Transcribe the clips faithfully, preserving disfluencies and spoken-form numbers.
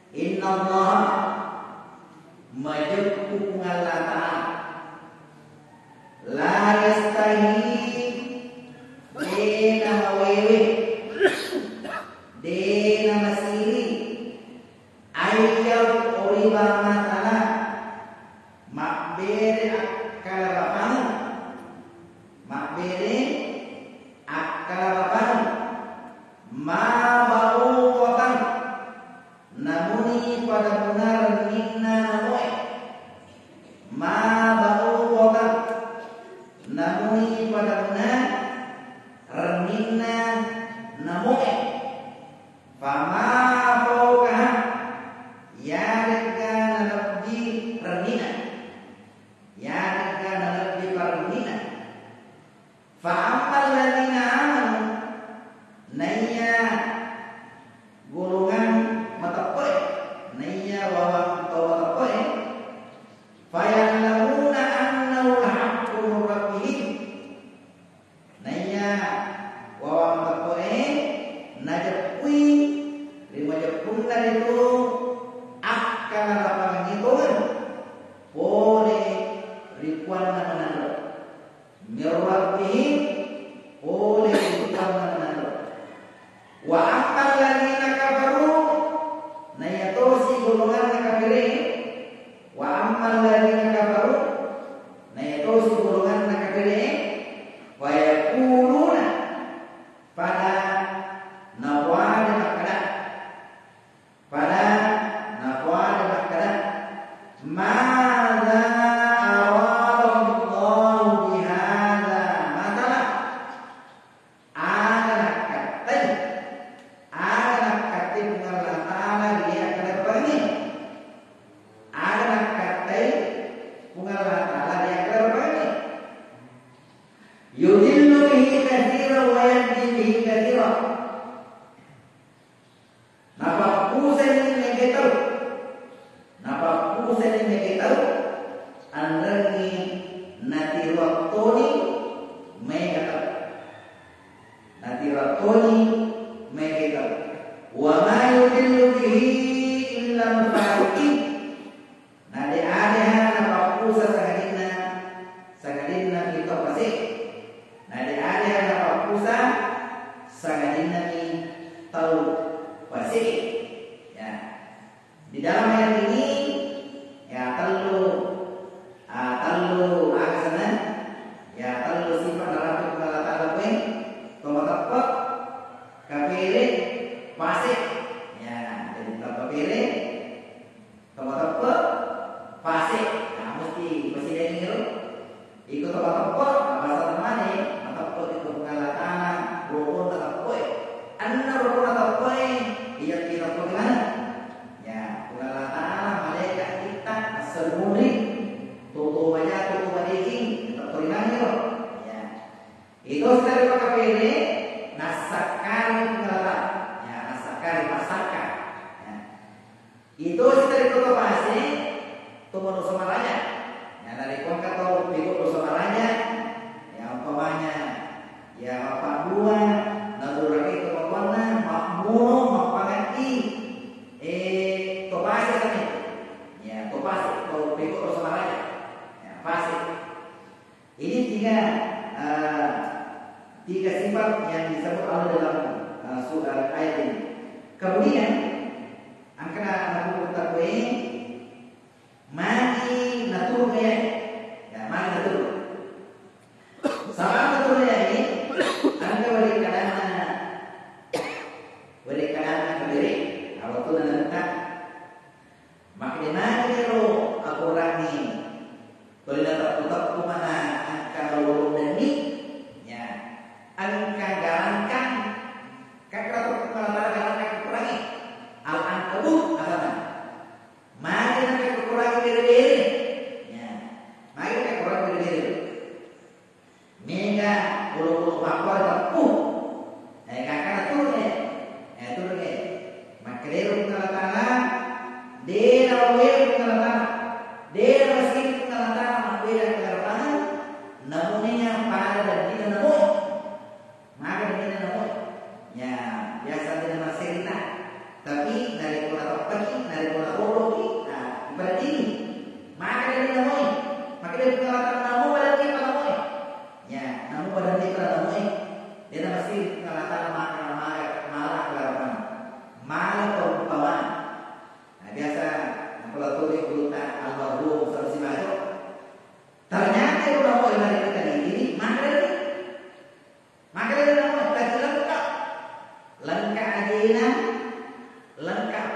Innallaha, majeppu Puang Allah Ta'ala, la yastahi, de namawewe, de namasiri, ayyadriba matsalan, mabbere akkalarapangnge, mabbere akkalarapangnge, ma ba'udatan, namuni pada munareng ninna namoe, ma ba'udatan, namuni pada munareng ninna namoe, fama fauqaha, yaregga nalebbi rennina, yaregga nalebbi parennina. Fa ammal ladzina amanu, naiya golongan mateppe'e, naiya wawang tau mateppe'e, faya'lamuna annahu al-haqqu min rabbihim, naiya wawang mateppe'e najeppui ri majeppunna ritu akkalarapangengnge tongeng pole ri Puanna mananro. Min rabbihim, pole ri Puanna mananro. Wa ammal ladzina kafaru, naiyatosi golonganna kafire, wa ammal ladzina kafaru, naiyatosi golonganna kafire, fa yaquluna, pada napoada makkeda, pada napoada makkeda, madza aradallahu bihadza matsalan, aga nakkattai, aga nakkattai Puang Allah Ta'ala ri akkalarapangengnge, aga nakkattai Puang Allah Ta'ala ri akkalarapangengnge, yudillu bihi katsiran wa yahdi bihi katsiran. Napappusani mega tau. Napappusani mega tau. Anrengngi natiruattoni mega tau. Natiruattoni mega tau. Wa ma yudillu bihi illa al-fasiqin. Na de adeha napappusa sangadinna, sangadinna mi tau pase. Na de adeha napappusa sangadinna mi tau pase. Ya. Di dalam ayat ini, ya, tellu, ah, tellu aga senna, ya, tellu sifat narapi Puang Allah Ta'ala, poeng, to mateppe, kafire, pase. Ya, jadi to kafire, to mateppe, pase. Nah, mesti pasidaini ro. Iko to mateppe, nah, bahasa temane, mateppe iko Puang Allah Ta'ala, rokonna teppe. Anna rokonna teppe, iya kita teppe gimana? Ya, Puang Allah Ta'ala, malaikat kita, asal munri, toto maja, toto madeki, teppe rimani ro. Ya. Itu sekali pakapene, nasakkari Puang Allah Ta'ala. Ya, nasakkari, masakka. Ya. Itu sitari to pase, to madosa maraja. Ya, narekko engka tau pigau dosa maraja, ya, umpamanya, ya, mappaddua, naduraki kematuanna, mabbuno, mappangaddi, eh, to pase sami. Ya, to pase, to pigau dosa maraja. Ya, pase. Ini tiga, eh, tiga sifat yang disebut Allah dalam, eh, su-, eh, ayat ini. Kemudian, engka na-, nakukuta kue, magi naturun ya? Ya, magi naturun. Sama naturun ya ini, engka wali kadana, wali kadana kebiri, kalau tu nanti Makkeda magi ero akorangnge, tuli nateppu-teppu mana engka lolong denni, ya, engka garangkang, kakkeda teppu mana garangkang akorangnge, Al-Ankabut asana. Magi engka akorangnge bere-bere, ya, magi engka akorangnge bere-bere. Mega olo-olo makkua teppu. Eh, kakkana turungnge. Eh, turungnge. Makkedaro Puang Allah Ta'ala, de nawewe Puang Allah Ta'ala. De nasiri Puang Allah Ta'ala, mabbeda akkalarapangengnge, namunea pada dennina namoe. Maga dennina namoe. Ya, biasa de namasserina. Tapi, narekko nateppaki, narekko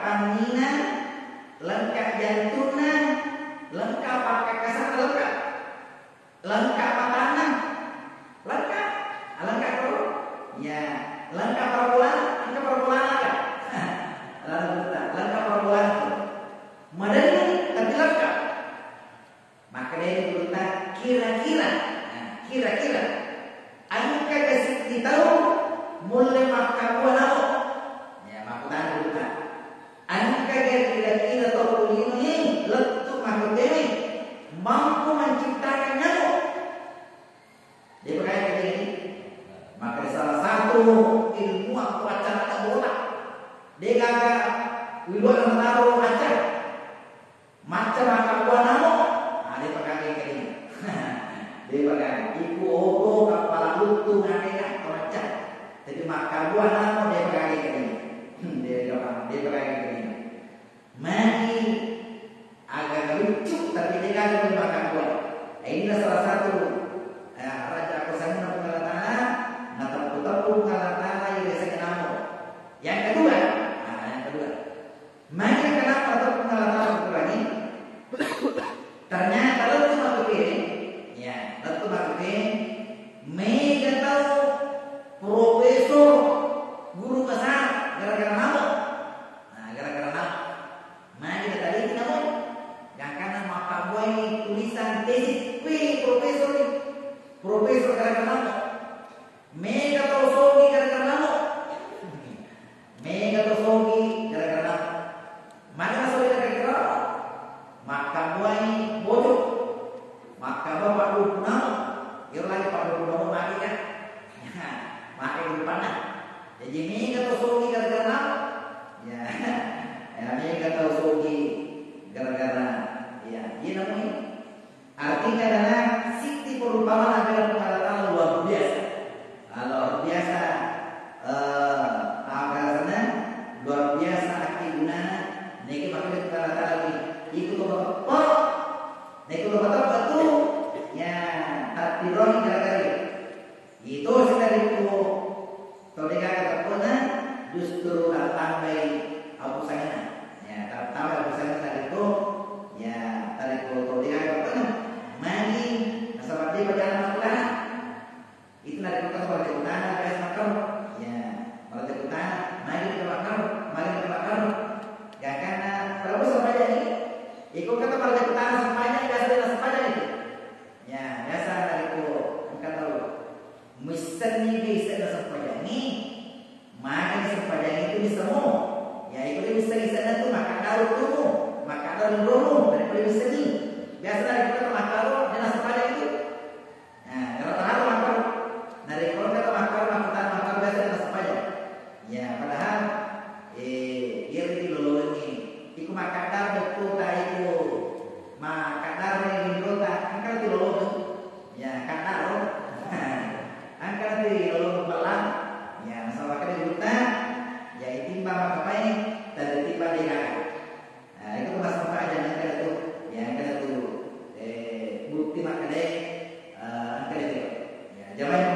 Tannina, lengka jantunna, lengka pakkakasana, lengka. Lengka matanna, lengka. Ah, lengka to? Ya, lengka parabola, lengka parabola aga? Lengka, lengka parabola tu. Madenni, tapi lengka. Makkedai gurutta, kira-kira, nah, kira-kira engkaga siddi tau mulle makkabua namo? Ya, makkutana gurutta. Engkaga kira-kira tau tolino e lettu makkutewe mampu menciptakan nyamuk? De'pa gaga jadi. Maka salah satu ilmu atau acara tak botak. De'gaga wiluana taro acara. Macca makkabua namo, ah, de'pa gaga engkalinga. De'pa gaga. Iku ogo kappala buttu ngakeka macca. Tapi makkabua namo de'pa gaga engkalinga. Hmm, de'pa gaga, de'pa gaga engkalinga. Magi aga lucu, tapi de'gaga makkabua. Eh, inilah salah satu, eh, raja kusanna Puang Allah Ta'ala, nateppu-teppu Puang Allah Ta'ala ireseng namo. Yang kedua, nah, yang kedua. Magi kenapa tau Puang Allah Ta'ala kurangi? Ternyata lettu makkutewe, ya, lettu makkutewe, mega tau profesor, guru besar, gara-gara namo. Nah, gara-gara namo. Magi nataliti namo. Gangkanna mappabbuai tulisan tesis, wih, profesor ni. Profesor gara-gara namo. Mega tau sogi gara-gara namo. Mega tau sogi gara-gara namo. Magi nasogi gara-gara namo? Makkabbuai bojo. Makkabbuai paddopu namo. Iro lagi paddopu namo magi kan? Magi rupanna. Jadi mega tau sogi gara-gara namo. Ya. Ya, mega tau sogi gara-gara, ya, iya namo ini. Artinya adalah siddi perumpamaan ajaran Puang Allah Ta'ala luar biasa. Ah, luar biasa, eh, apa rasanya? Luar biasa akkegunana. Niki makanya Puang Allah Ta'ala ini. Iku to mateppa. Niki to mateppa tu. Ya, tapi roh gara-gara itu. Itu sedari itu, tau de'gaga teppena, justru tattambai apusangenna. Ya, tattambai apusangenna tadi itu, ya, tadi itu tau de'gaga teppena. Magi, nasaba de'pa jalan makkutana. Itu narekko engka maraja kutana, biasa makkaro. Ya, maraja kutana, magi kita makkaro, magi kita makkaro. Gangkanna, berapa sempajang ini? Iko kata maraja kutana sempajang, biasa dia sempajang itu. Ya, biasa narekko engka tau missenni biasa nasempajangi, magi nasempajangi itu missengngi. Ya, itu dia missengi senna tu makkadaro tu, makkadaro romu, daripada missengi. Biasa narekko engka makkaro, dia nasempajang itu. Nah, rata-rata makkaro. Narekko engka makkaro, makkutana makkaro biasa dia nasempajang. Ya, padahal, eh, iyaro ri lolongengnge. Iko makkaddaro dottota iko, makkaddaro ri lolota, engka tu lolongeng. Ya, kaddaro. Engka tu lolongeng pellang. Ya, nasaba kada gurutta, ya, itimbang makkapai, tadi timbang de'gaga. Nah, itu massempajang engka tu. Ya, engka tu, eh, bukti makkedae, eh, engka tu. Ya, jamaah